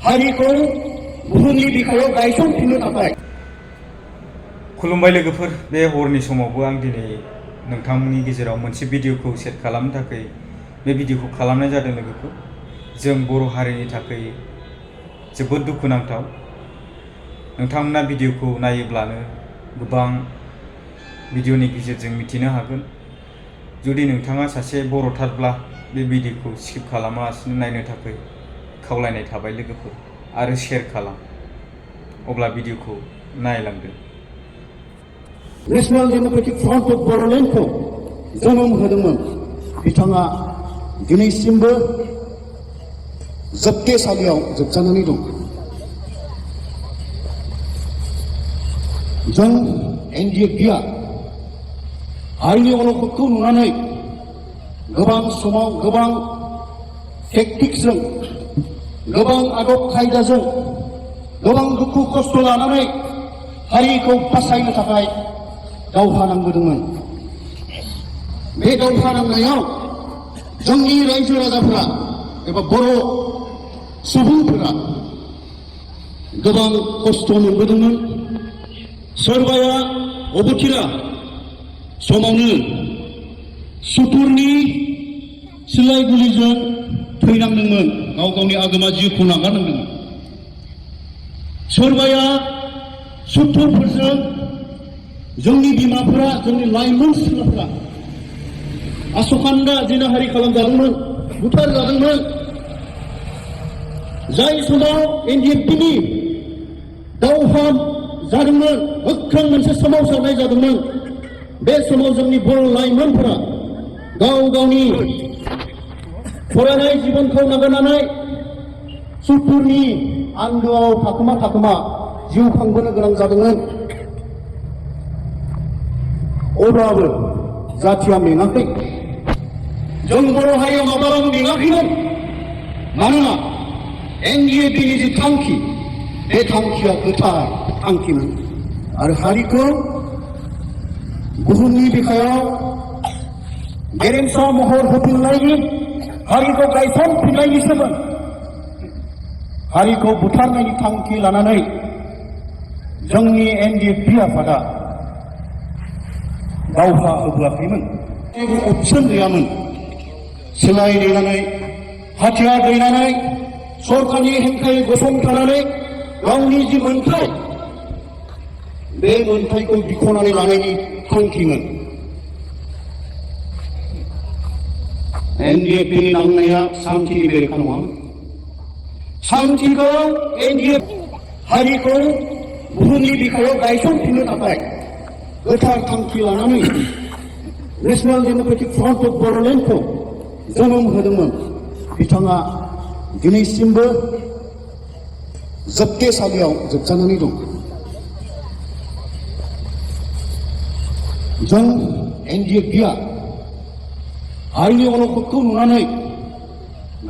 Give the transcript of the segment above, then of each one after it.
हारिखौ बुहुमनि बिखायाव गायसनफिननो थाखाय खुलुमबाय लोगोफोर, बे हरनि समावबो आं दिनै नोंथांमोननि गेजेराव मोनसे भिडिअखौ सेयार खालामनो थाखाय बे भिडिअखौ खालामनाय जादों। लोगोफोर, जों बर' हारिनि थाखाय जोबोद दुखुनांथाव। नोंथांमोना भिडिअखौ नायोब्लानो गोबां भिडिअनि गेजेरजों मिथिनो हागोन। जुदि नोंथाङा सासे बर'थारब्ला बे भिडिअखौ स्किप खालामालासिनो नायनो थाखाय खावलायनाय थाबाय लोगोफोर, आरो शेयार खालाम। अब्ला भिडिअखौ नायलांदो। नेशनेल डेम'क्रेटिक फ्रन्ट अफ बड'लेण्डखौ जोनोम होदोंमोन। बिथाङा दिनैसिमबो जोबथेसालियाव जोबजानानै दं। जों एनडिएफबिआ हारिनि अलखदखौ नुनानै गोबां समाव गोबां टेक्टिक्सजों, गोबां आदब खायदाजों, गोबां दुखु खस्थ' लानानै हारिखौ बासायनो थाखाय दावहा नांबोदोंमोन। बे दावहा नांनायाव जोंनि रायजो राजाफोरा एबा बर' सुबुंफोरा गोबां खस्थ' मोनबोदोंमोन। सोरबाया अबथिरा समावनो सुथुरनि सिलाय गुलिजों थैनांदोंमोन, गाव गावनि आगोमा जिउखौ नागारनांदोंमोन। सोरबाया सुथुरफोरजों जोंनि बिमाफोरा, जोंनि लाइमोन सिख्लाफोरा आसखान्दा जिनाहारि खालामजादोंमोन, बुथारजादोंमोन। जाय समाव एनडिएफबिनि दावहा जादोंमोन, गोख्रों मोनसे सोमावसारनाय जादोंमोन, बे समाव जोंनि बर' लाइमोनफोरा गाव गावनि फरायनाय जिबनखौ नागारनानै सुथुरनि आन्दोआव थाखोमा थाखोमा जिउ खांबोनो गोनां जादोंमोन। अब्लाबो जाथिया मेङाखै। जों बर' हारिया माब्लाबाबो मेङाखैमोन। मानोना एनडिएफबिनि जि थांखि, बे थांखिया गोथार थांखिमोन आरो हारिखौ बुहुमनि बिखायाव गेरेमसा महर होफिननायनि, हारिखौ गायसनफिननायनिसोमोन। हारिखौ बुथारनायनि थांखि लानानै जोंनि एनडिएफबि आफादा दावहा होबोआखैमोन। जेबो अपसन गैयामोन। सिलाय दैनानै, हाथियार दैनानै, सरकारनि हेंथायै गसंथानानै गावनि जि मोन्थाय, बे मोन्थायखौ बिख'नानै लानायनि थांखिमोन। एनडिएफबिनि नांनाया सान्थिनि बेरेखा नङामोन। सान्थिखौ एनडिएफ हारिखौ बुहुमनि बिखायाव गायसनफिननो थाखाय गोथार थांखि लानानै नेशनेल डेम'क्रेटिक फ्रन्ट अफ बड'लेण्डखौ जोनोम होदोंमोन। बिथाङा दिनैसिमबो जोबथेसालियाव जोबजानानै दं। जों एनडिएफबिआ हारिनि अलखदखौ नुनानै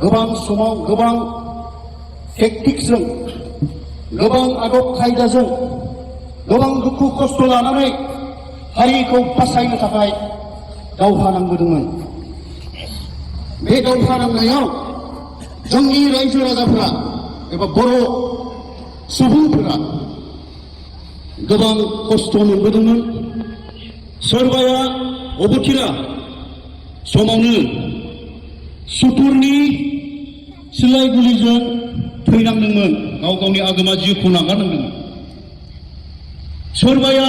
गोबां समाव गोबां टेक्टिक्सजों, गोबां आदब खायदाजों, गोबां दुखु खस्थ' लानानै हारिखौ बासायनो थाखाय दावहा नांबोदोंमोन। बे दावहा नांनायाव जोंनि रायजो राजाफोरा एबा बर' सुबुंफोरा गोबां खस्थ' मोनबोदोंमोन। सोरबाया अबथिरा समावनो सुथुरनि सिलाय गुलिजों थैनांदोंमोन, गाव गावनि आगोमा जिउखौ नागारनांदोंमोन। सोरबाया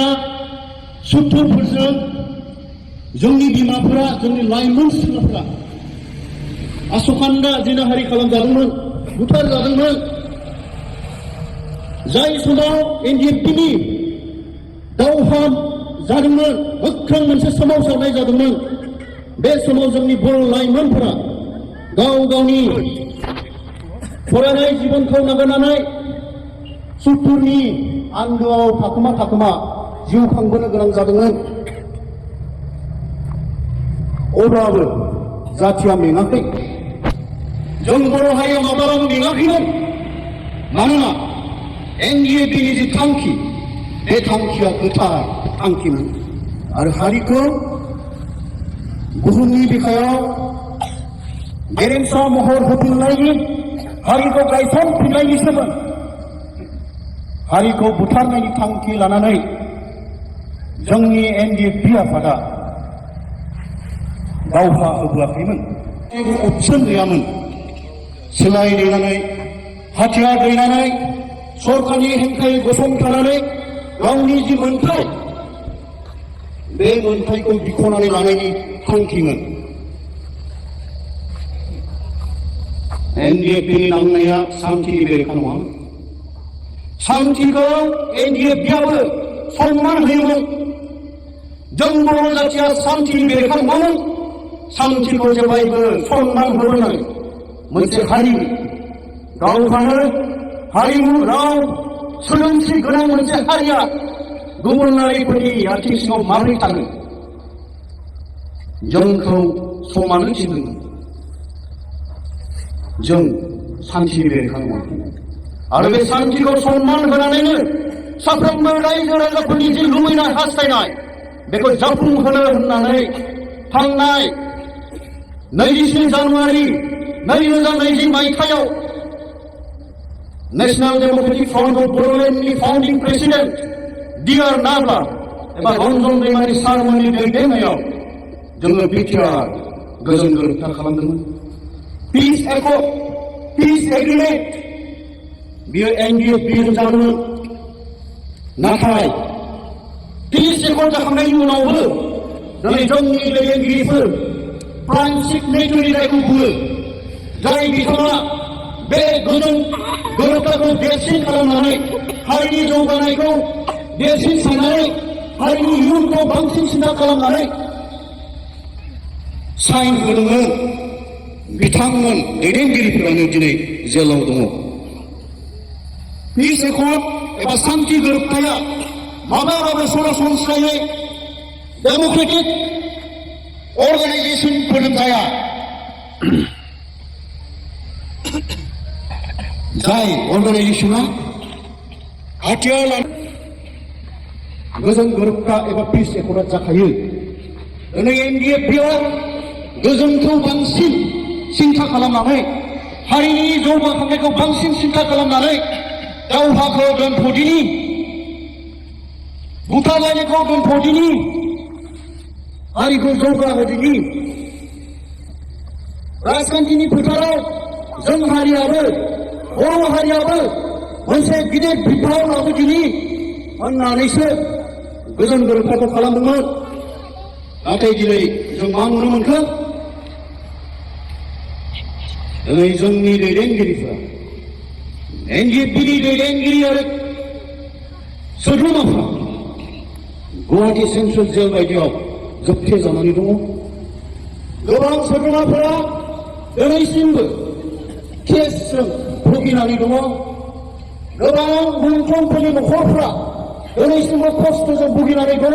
सुथुरफोरजों जोंनि बिमाफोरा, जोंनि लाइमोन सिख्लाफोरा आसखान्दा जिनाहारि खालामजादोंमोन, बुथारजादोंमोन। जाय समाव एनडिएफबिनि दावहा जादोंमोन, गोख्रों मोनसे सोमावसारनाय जादोंमोन, बे समाव जोंनि बर' लाइमोनफोरा गाव गावनि फरायनाय जिबनखौ नागारनानै सुथुरनि आन्दोआव थाखोमा थाखोमा जिउ खांबोनो गोनां जादोंमोन। अब्लाबो जाथिया मेङाखै। जों बर' हारिया माब्लाबाबो मेङाखैमोन। मानोना एनडिएफबिनि जि थांखि, बे थांखिया गोथार थांखिमोन आरो हारिखौ बुहुमनि बिखायाव गेरेमसा महर होफिननायनि, हारिखौ गायसनफिननायनि सोमोन हारिखौ बुथारनायनि थांखि लानानै जोंनि एनडिएफबि आफादा दावहा होबोआखैमोन जेबो अपसन गैयामोन सोलाय दैनानै हाथियार दैनानै सरकारनि हेंथायै गसंथानानै गावनि जि मोन्थाय बे मोन्थायखौ बिख'नानै लानायनि थांखिमोन एनडिएफबिनि नांनाया सान्थिनि बेरेखा नङामोन सान्थिखौ एनडिएफबिआबो सन्मान होयोमोन जों बर' जाथिया सान्थिनि बेरेखा नङामोन सान्थिखौ जेब्लायबो सन्मान होबोनाय मोनसे हारि गावहानो हारिमु राव सोलोंथि गोनां मोनसे हारिया गुबुन हारिफोरनि आथिं सिङाव माबोरै थागोन जोंखौ समानो थिनदोंमोन जों सान्थिनि बेरेखा नङा आरो बे सान्थिखौ सन्मान होनानैनो साफ्रोमबो रायजो राजाफोरनि जि लुबैनाय हास्थायनाय बेखौ जाफुंहोनो होननानै थांनाय 24 जानुवारि 2020 मायथाइयाव नेशनेल डेमोक्रेटिक फ्रन्ट अफ बड'लेण्डनि फाउन्डिं प्रेसिडेन्ट डिआर नाब्ला एबा रन्जन दैमारि सारमोननि दैदेननायाव जोङो बिटिआर गोजोन गोरोबथा खालामदोंमोन पिस एकर्ड पिस एग्रिमेन्ट बियो एनडिएफबिजों जादोंमोन नाथाय पिस एकर्ड जाखांनायनि उनावबो दिनै जोंनि दैदेनगिरिफोर प्राइम सिगनेटरि जायखौ बुङो जाय बिथाङा बे गोजोन गोरोबथाखौ देरसिन खालामनानै हारिनि जौगानायखौ देरसिन साननानै हारिनि इयुनखौ बांसिन सिन्था खालामनानै साइन होदोंमोन बिथांमोन दैदेनगिरिफोरानो दिनै जेलाव दङ पिस एकर्ड एबा सान्थि गोरोबथाया माब्लाबाबो सरासनस्रायै डेमोक्रेटिक अर्गानाइजेसनफोरजों जाया जाय अर्गानाइजेसना हाथियार लानानै गोजोन गोरोबथा एबा पिस एकर्डआ जाखायो दिनै एनडिएफबिआव गोजोनखौ बांसिन सिन्था खालामनानै हारिनि जौगाखांनायखौ बांसिन सिन्था खालामनानै दावहाखौ दोनथ'दिनि बुथारलायनायखौ दोनथ'दिनि हारिखौ जौगाहोदिनि राजखान्थिनि फोथाराव जों हारियाबो बर' हारियाबो मोनसे गिदिर बिफाव लाबोदिनि होननानैसो गोजोन गोरोबथाखौ खालामदोंमोन नाथाय दिनै जों मा नुनो मोनखो दिनै जोंनि दैदेनगिरिफोरा एनडिएफबिनि दैदेनगिरि आरो सोद्रोमाफ्रा गुवाहाटी सेन्ट्रेल जेल बायदियाव जोबथे जानानै दङ गोबां सोद्रोमाफोरा दिनैसिमबो केसजों भुगिनानै दङ गोबां मुंख्लंफोरनि न'खरफ्रा दिनैसिमबो खस्थ'जों भुगिनानै दङ